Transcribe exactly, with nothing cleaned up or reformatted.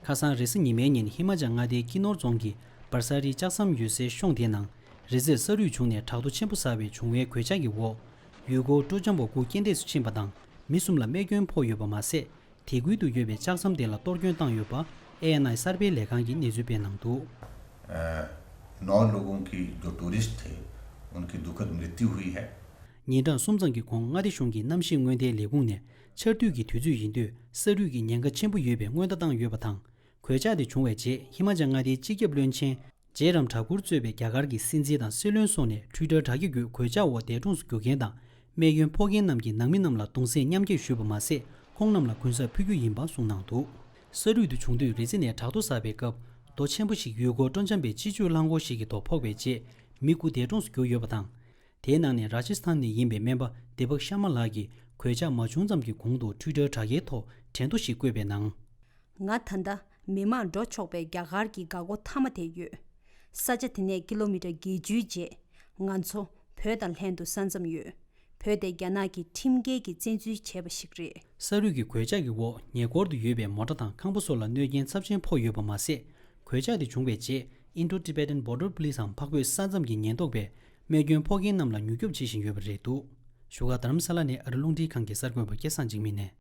ཁ་སང་རེས་གཟའ་ཉི་མའི་ཉིན་ཧི་མ་ཅལ་མངའ་སྡེའི་ཀི་ནོར་རྫོང་གི་བར་ས་རིའི་ལྕགས་ཟམ་ཡོད་སའི་གཤོང་དེའི་ནང་རི་རྩེར་ས་རུད་བྱུང་ནས་བྲག་རྡོ་ཆེན་པོ་ཟགས་པའི་བྱུང་བའི་གོད་ཆག་གི་འོག་ཡུལ་སྐོར་སྤྲོ་འཆམ་པ་དགུ་རྐྱེན་འདས་སུ་ཕྱིན་པ་དང་མི་གསུམ་ལ་རྨས་སྐྱོན་ཕོག་ཡོད་པ་མ་ཟད། དེ་ཁུལ་དུ་ཡོད་པའི་ལྕགས་ཟམ་དེ་ལ་གཏོར་སྐྱོན་བཏང་ཡོད་པ་ཨེ་ཨེན་ཨའི་གསར་སྤེལ་ལས་ཁང་གིས་གནས་ཚུལ་སྤེལ་གནང་འདུག། अ, नौ लोगों की जो टूरिस्ट थे, उनकी दुखद मृत्यु हुई है। ཉིན་གྲངས་གསུམ་ཙམ་གྱི་གོང་མངའ་སྡེ་གཞུང་གི་གནམ་གཤིས་སྔོན་བརྡའི་ལས་ཁུངས་ནས་ཆར་དུས་ཀྱི་དུས་ཚོད་ཡིན་དུས་ས་རུད་ཀྱི་ཉེན་ཁ་ཆེན་པོ་ཡོད་པའི་སྔོན་བརྡ་བཏང་ཡོད་པ་དང་། གོད་ཆག་དེ་བྱུང་བའི་རྗེས་ཧི་མ་ཅལ་མངའ་སྡེའི་སྤྱི་ཁྱབ་བློན་ཆེན་ཇེ་རམ་ཐ་ཀུར་གཙོས་པའི་རྒྱ་གར་གྱི་སྲིད་འཛིན་དང་སྲིད་བློན་སོགས་ནས་ཊུའི་ཊར་དྲ་རྒྱ་བརྒྱུད་གོད་ཆག་འོག་འདས་གྲོངས་སུ་གྱུར་མཁན་དང་རྨས་སྐྱོན་ཕོག་མཁན་རྣམས་ཀྱི་ནང་མི་རྣམས་ལ་གདུང་སེམས་མཉམ་སྐྱེད་ཞུས་པ་མ་ཟད་ཁོང་རྣམས་ལ་གུན་གསབ་ཕུལ་རྒྱུ་ཡིན་པ་གསུངས་གནང་འདུག། ས་རུད་དུ་བྱུང་དུས་རི་རྩེ་ནས་བྲག་རྡོ་ཟགས་པའི་སྐབས་རྡོ་ཆེན་པོ་ཞིག་ཡུལ་སྐོར་སྤྲོ་འཆམ་པའི་སྤྱི་སྤྱོད་རླངས་འཁོར་ཞིག་གི་ཐོག་ཕོག་པའི་རྗེས་མི་དགུ་འདས་གྲོངས་སུ་གྱུར་ཡོད་པ་དང་། དེའི་ནང་ནས་ར་ཇི་སི་ཐན་ནས་ཡིན་པའི་སྨན་པ་དི་པག་ཤར་མ་ལགས་ཀྱིས་གོད་ཆག་མ་བྱུང་ཙམ་གྱི་གོང་དུ་ཊུའི་ཊར་དྲ་རྒྱའི་ཐོག་དྲན་ཐོ་ཞིག་བཀོད་པའི་ནང་། ང་ད་ལྟ་མི་མང་འགྲོ་ཆོག་པའི་རྒྱ་གར་གྱི་འགག་སྒོ་མཐའ་མ་དེར་ཡོད། ས་ཆ་དེ་ནས་ཀི་ལོ་མི་ཊར་བརྒྱད་ཅུའི་རྗེས་ང་ཚོ་བོད་དང་ལྷན་དུ་ས་མཚམས་ཡོད། བོད་དེ་རྒྱ་ནག་གི་ཁྲིམས་འགལ་གྱི་བཙན་འཛུལ་བྱས་པ་ཞིག་རེད། ས་རུད་ཀྱི་གོད་ཆག་གི་འོག་ཉེ་འཁོར་དུ་ཡོད་པའི་མོ་ཊ་དང་ཁང་པ་སོགས་ལ་གནོད་རྐྱེན་ཚབས་ཆེན་ཕོག་ཡོད་པ་མ་ཟད། གོད་ཆག་དེ་བྱུང་བའི་རྗེས་Indo-Tibetan Border Police འམ་འཕགས་བོད་ས་མཚམས་ཀྱི་ཉེན་རྟོག་པས་རྨས་སྐྱོན་ཕོག་མཁན་རྣམས་ལ་མྱུར་སྐྱོབ་བྱེད་བཞིན་ཡོད་པ་རེད་འདུག། བཞུགས་སྒར་རྡ་རམ་ས་ལ་ནས་ཨ་རི་རླུང་འཕྲིན་ཁང་གི་གསར་འགོད་པ་སྐལ་བཟང་འཇིགས་མེད་ནས།